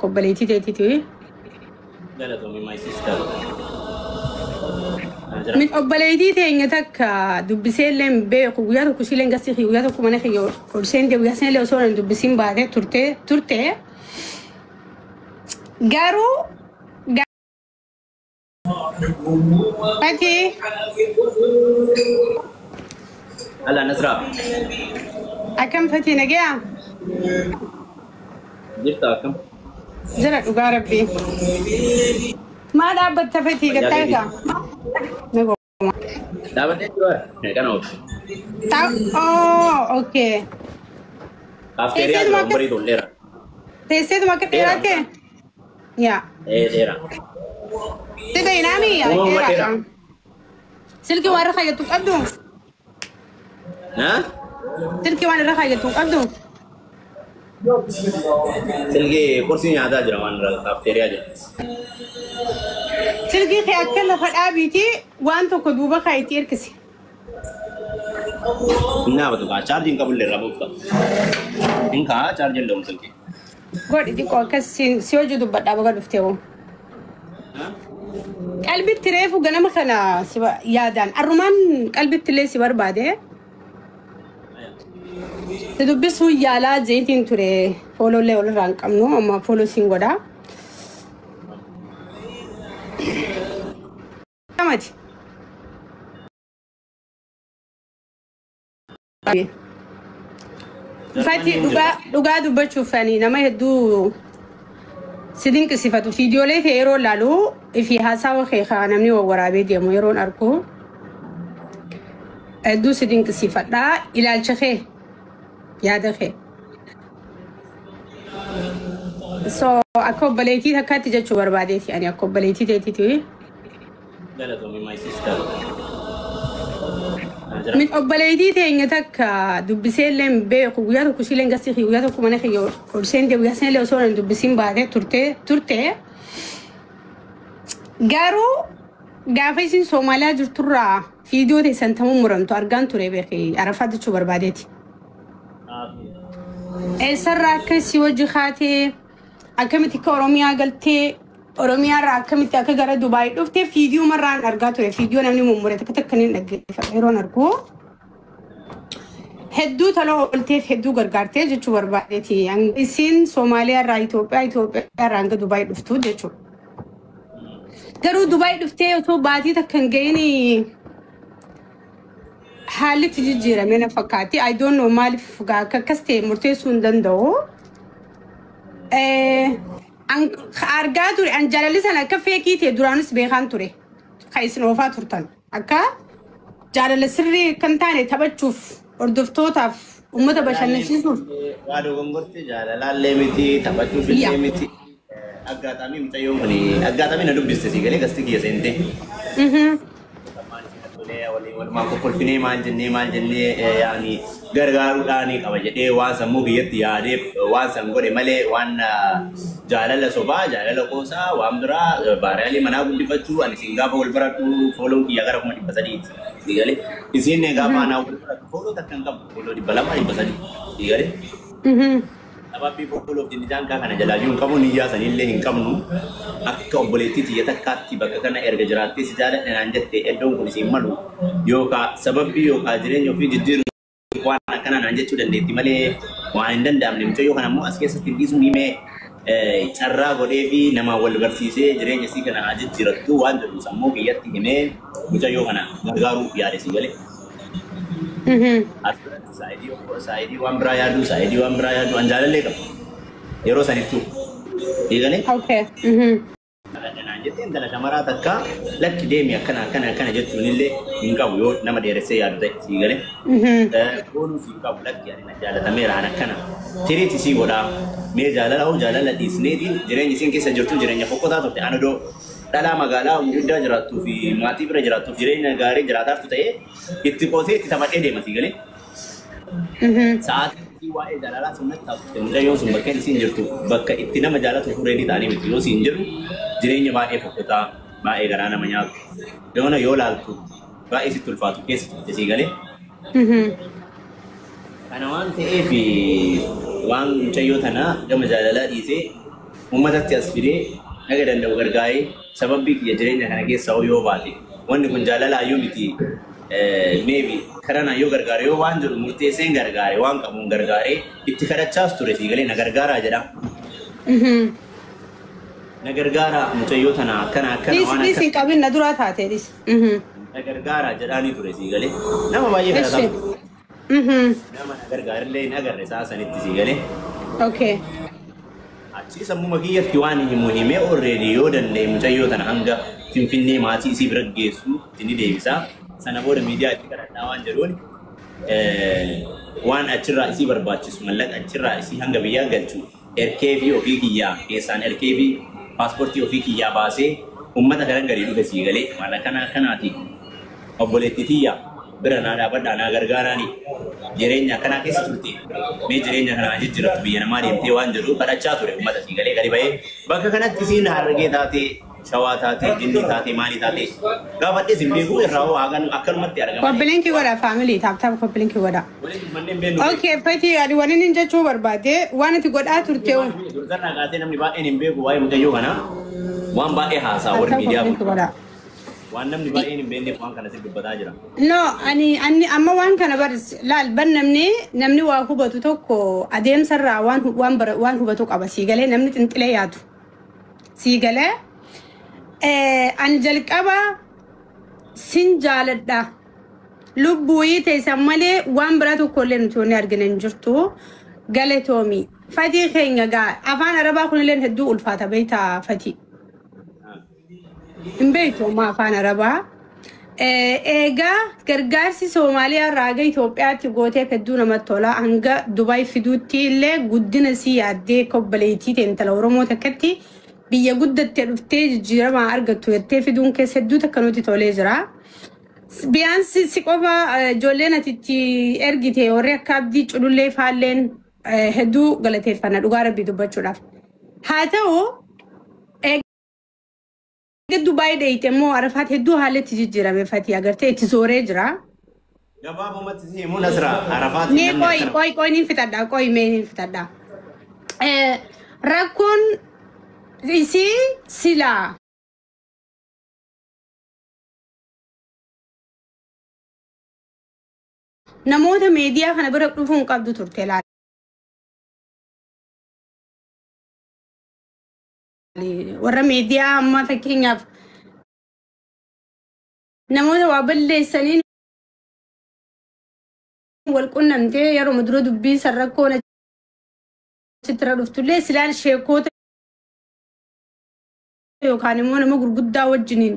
akka obboleettii teetiiti. Galatoomi my sister. Min obboleettii teenya takka dubbisee illee hin beeku guyyaa tokko ishee illee gasii guyyaa tokko mana kiyya ol seente guyyaa sana illee osoo hin dubbisiin baatee turte turte. Garuu Fatii Ala Nasra. Akkam Fatii, nagayaa? Jirta, akkam? Jira, dhugaa rabbii. Maa dhaabbatta Fatii, gattaa egaa? Dhaabatee jiru kana oolchu. Oh, okay. Kaafteeriyaa jira, umbarii tol dheeraa. Teesseetuma akka dheeraatti? Yaa. Ee, dheeraa. Si beeynaami yaa Uumama dheeraadha. dheeraa. Silkii waan irra kaayyattu qabdu? Na? Silkii waan irra kaayyattu qabdu? Silkii kursii nyaataa jira, waan irra kaafteeriyaa jira. Silkii kee akka lafa dhaabiiti waan tokko duuba kaayitti hirkisi. Hin dhaabatu kaa, chaarjii hin qabullee irraa buufta. Hin kaa, chaarjii hin dhabu silkii. Godhi xiqqoo akkas si hojii dubbadhaa baga dhuftee hoo. Qalbitti reefu ganama kana si yaadaan arrumaan qalbitti illee si barbaade. Si dubbisuu yaalaa jeetiin ture, follow llee walirraa hin qabnu, amma follow siin godhaa. Kamati. Fati, dhugaa dhugaa dubbachuuf ani nama hedduu si dinqisiifatu, viidiyoolee kee yeroo laalu fi haasawa kee kaa namni wawwaraabee deemu yeroon argu hedduu si dinqisiifadha, ilaalcha kee, yaada kee. So akka obboleettii takkaatti jechuu barbaadeeti, ani akka obboleettii teetiiti. Galatoomi my sister. Min obboleettii teenya takka dubbisee illee hin beeku guyyaa tokko ishee illee gasii guyyaa tokko mana kiyya ol seente guyyaa sana illee osoo hin dubbisiin baatee turte turte. Garuu gaafa isin Soomaaliyaa jirturraa viidiyoo teessan tamuu muramtu argaan ture beeki, Arafaa jechuu barbaadeeti. Eessarraa akka si wajji kaatee, akkamitti akka Oromiyaa galtee, Oromiyaarraa akkamitti akka gara Dubaay dhuftee viidiyoo marraan argaa ture. Viidiyoo namni mummure takka takka ni dhaggeeffadha yeroon argu. Hedduu tola oolteef, hedduu gargaartee jechuu barbaadeeti. Isin Soomaaliyaarraa Itoophiyaa, Itoophiyaarraa hanga Dubaay dhuftu jechuudha. Garuu Dubaay dhuftee osoo baatii takka hin gahin haalli itti jijjiirame na fakkaatti. I don't know maaliif akka akkas ta'e murteessuu hin danda'u. Argaa ture, an jaalalli sana akka fake ta'e duraanis beekaan ture. Kan isin oofaa turtan. Akka jaalala sirrii kan taane taphachuuf, hordoftootaaf, uummata bashannansiisuuf. Waa dogongorte, jaalalallee miti, taphachuuf illee miti. Aggaataamii mucayyoon kun aggaataamii na dubbiste, si galee gasti kiyya seente. Walumaan kokkolfinee maal jennee maal jennee, yaani gargaaruudhaan qaba jedhee waan sammuu kiyyatti yaadee waan san godhe malee, waan jaalala sobaa, jaalala qoosaa, waan biraa baariyaalii manaa guddifachuu. Ani isin gaafa wal baradhu follow n kiyya gara 300,000ti. Si galee, isin gaafa anaa wal baradhu follow takka hin qabdu, follow 200, 300. Si galee. Sababii follow f jennaan kana jalaayyuu hin qabu, niyyaa sanillee hin qabnu. Akka obboleettii tiyya takkaatti bakka kana erga jiraattee si jaaladhe naan jette, iddoon kun isiin malu yookaan sababii yookaan jireenya ofii jijjiiru waan akkana naan jechuu dandeetti malee waan hin danda'amne. Mucayyoo kana immoo as keessatti hin dhiisuu, himee carraa godhee fi nama wal barsiisee jireenya isii kana haa jijjiirattu waan jedhu sammuu kiyyatti himee mucayyoo kana gargaaruu yaade, si galee. As biratti side waan biraa yaadu, side waan biraa yaadu, an jaalallee qaba. Yeroo sanittuu. Eegalee naan jettee intala shamaraa takka lakki deemi akkana akkana akkana jechuun illee hin qabu yoo nama dheeressee yaadu ta'e, sii galee. Boonuus hin qabu, lakki ani na jaalatameera, an akkana. Tiriiti sii godhaa. Mee jaalala hoo jaalala dhiisneetiin jireenya isiin keessa jirtu jireenya fokkotaa turte. Ani odoo dhalaa magaalaa gurguddaa jiraattuu fi maatii bira jiraattuuf jireenya gaarii jiraataartu ta'ee itti qoosee itti taphadhee deema, sii galee. Sa'aatii waa'ee jaalalaa sunnatti taasifte, mucayyoon sun bakka isiin jirtu bakka itti nama jaalatu fureedii ta'anii miti yoo siin jedhu, jireenya baay'ee fokkotaa, baay'ee garaa nama nyaatu, yoona yoo laaltu baay'ee sitti ulfaatu keessa turte, sii galee. Kana waan ta'eef waan mucayyoo tanaa gama jaalalaa dhiisee Uummatatti as fidee naga danda'u gargaaree sababii kiyya jireenya kana keessa yoo baate wanni kun jaalala ayyuu miti maybe karaa yoo gargaare yoo waan jedhu murteesseen gargaare waan qabuun gargaaree itti kadhachaas ture sii galee na gargaaraa jedha. Na gargaaraa mucayyoo tana akkana akkana Dhis waan dhis akkana hin qabin na duraa taate dhis. na gargaaraa jedhaanii ture sii galee nama baay'ee Eshi. kadhataa nama na gargaarillee hin agarre sa'a sanitti sii galee. Okay. Achi sammuma kiyyatti waan himu himee already yoo danda'e mucayyoo tana hanga Finfinnee maatii isii bira geessu itti ni deebisa. Sana booda miidiyaa itti kadhadhaa waan jedhuun waan achirraa isii barbaachisu mallaqa achirraa isii hanga biyyaa galchu erkee fi ofii kiyyaa keessaan erkee fi paaspoortii ofii kiyyaa baasee uummata kanan gadi dhufe sii galee maal akkana akkanaati obboleetti tiyya bira naa dhaabadhaa naa gargaaraani jireenya akkanaa keessa turte mee jireenya kanaa jijjiirrattu biyya namaa deemtee waan jedhu kadhachaa ture uummata sii galee gadi ba'ee bakka kanatti isiin harargee taatee shawaa taatee jinnii taatee maalii taatee gaafadhees hin beeku irraa hoo hagan akkanumatti argama. Copy link godha family tap tap copy link godha. Waliin manneen beeknu. Okay, Fati ani waan inni jechuu barbaade waan ati godhaa turte Dursarraa kaasee namni baay'een hin beeku waa'ee mucayyoo kanaa waan baay'ee haasaa warri tap tap miidiyaa copy link kun godha. waan namni baay'een hin beekneef waan kanatti dubbataa jira. No, ani amma waan kana bar laal bar namni waa hubatu tokko adeemsarraa waan hubatu qaba sii galee namni xinxilee yaadu. Sii galee ani jalqaba sin jaaladha. Lubbuuyii teessan malee waan biraa tokko illee nuti wanni argina hin jirtu. Galatoomi. Fatii keenya gaa afaan arabaa kunillee hedduu ulfaata beektaa fatii. Hin beektu ammaa afaan arabaa. Egaa gargaarsi Soomaaliyaa irraa haga Itoophiyaatti gooteef hedduu namatti tola. Hanga Dubaay fiduutti illee guddina sii yaaddee kobbaleetii ta'e intala Oromoo takkatti biyya guddattee dhuftee jijjiirama argattu jettee fiduun keessa hedduu takka nuti tolee jira. Biyyaansi si qofa ijoolleen ati itti ergite warri akka abdii culullee faalleen hedduu galateeffanna dhugaa rabbii dubbachuudhaaf. Haa ta'u eega Dubaay dheeyite immoo Arafaat hedduu haalli itti jijjiirame fatii agartee itti zooree jira. Gabaabumatti si himuun asirraa Arafaatti Mee namni qoy akkana qoy qoy niin fixadha qoy mee niin fixadha. Rakkoon isii silaa namoota meediyaa kana bira dhufuu hin qabdu turte laali. Warra meediyaa amma fakkeenyaaf namoota waa balleessaniin wal qunnamtee yeroo dura dubbii san rakkoon achitti irra dhuftullee silaan sheekota yookaan immoo nama gurguddaa wajjiniin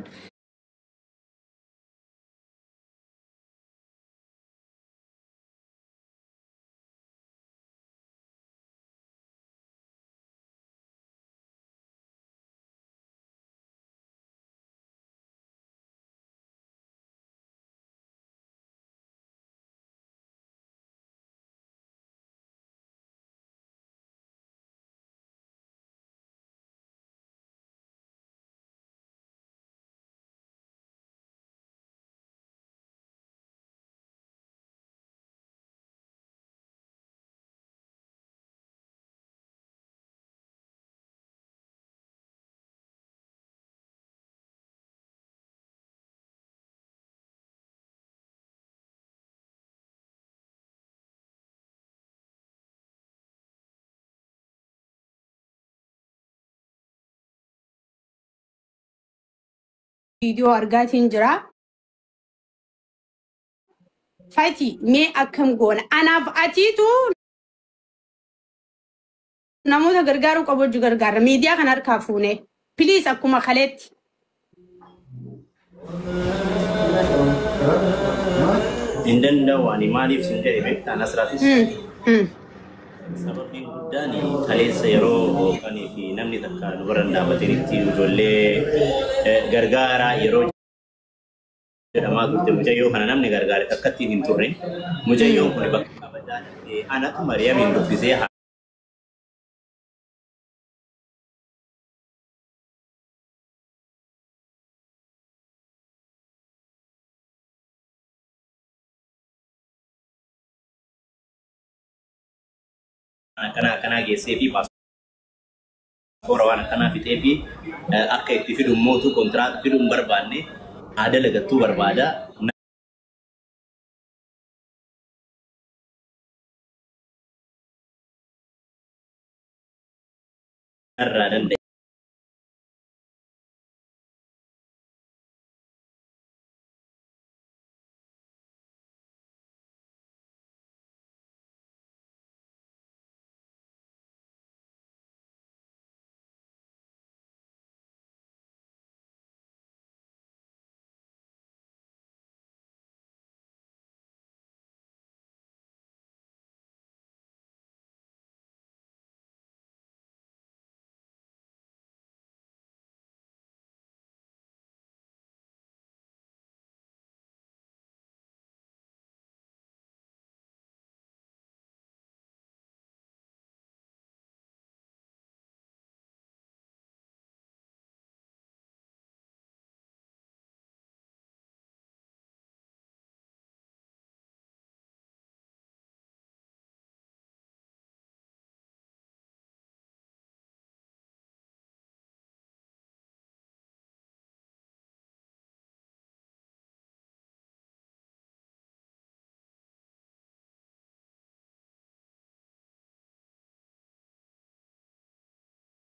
viidiyoo argaatiin jira. Fati mee akkam goona? Anaaf atiitu namoota gargaaruu qabu hojii gargaara. Miidiyaa kana harkaa fuune. Please akkuma kaleetti. Hin danda'u ani maaliif sin jedhe beektaa Nasraatis. Sababiin guddaan kaleessa yeroo hooqanii fi namni takka nu bira hin dhaabbatinitti ijoollee gargaaraa yeroo jedhamaa turte mucayyoo kana namni gargaare takkatti hin turre. Mucayyoon kun bakka kabajaa anatu Mariyaamiin dubbisee akkana akkanaa geessee fi Paaspoora waan akkanaa fixee fi akka itti fidu mootu kontiraata fiduu hin barbaanne haa dalagattuu barbaada. Narraa danda'e.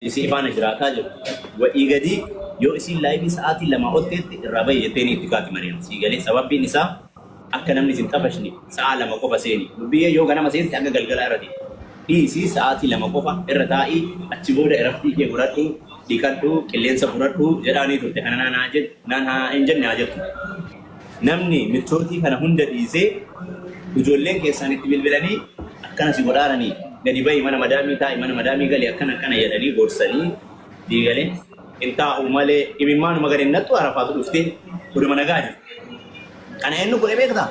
Isii faana jiraataa jiru. Wa'ii gadi yoo isiin laayivii sa'aatii 2 ol ta'etti irraa bahi jettee ni itti kaati Mariyaam. Sii galee sababbiin isaa akka namni isin xafashne sa'a 2 qofa seeni. Dubbiyyee yoo ganama seente hanga galgalaa irra ta'e. Dhiisii sa'aatii 2 qofa irra taa'ii achi booda iraftii kee godhadhu, dhiqadhu, qilleensa fudhadhu jedhaanii turte. Kana naan haa jedhu, naan haa hin jenne haa jettu. Namni michootii kana hunda dhiisee ijoolleen keessaan itti bilbilanii akkana si godhaaranii gadi bahi mana madaamii taa'i mana madaamii gali akkana akkana jedhanii gorsanii diigalee hin taa'u malee imimmaanuma gadi nattu arafaatu dhuftee goduma nagaa jiru. Kana eenyu godhe beektaa?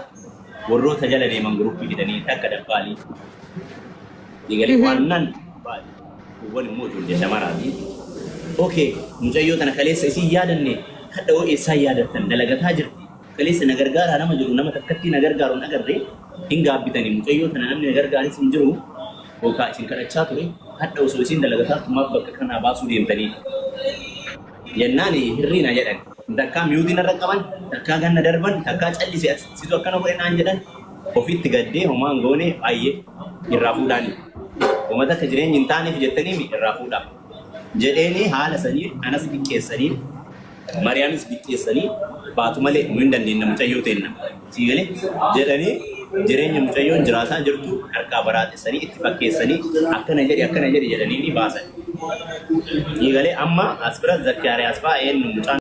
Warroota jala deeman guruppii hidhanii takka dabbaalii diigalee waan nan kuuwwan immoo ijoollee shamaraati. Okay, mucayyoo tana kaleessa isin yaadanne hadha hoo eessaa yaadattan dalagataa jirti. Kaleessa na gargaaraa nama jiru nama takkatti na gargaaru hin agarre hin gaabbitanii mucayyoo tana namni na gargaaris hin jiru. Yookaan isin kadhachaa ture hadha osoo isin dalagataa tumaaf bakka kanaa baasuu deemtanii. Jennaan hirriina jedhan. Takkaa miyuutiin irra qaban, takkaa ganna darban, takkaa callise situ akkana godhe naan jedhan ofitti gaddee homaan goone baay'ee irraa fuudhaani. Uummata akka jireenyi hin taaneef jettanii irraa fuudhaa. Jedheeni haala sanii anas xiqqeessanii Mariyaamis xiqqeessanii baatu malee nu hin dandeenye mucayyoo teenna. Sii galee jedhanii jireenya mucayyoon jiraataa jirtu harkaa baraatessanii itti fakkeessanii akkana jedhi jedhanii ni baasan. Sii galee amma as bira Zakkaariyaas fa'aa eenyu mucaan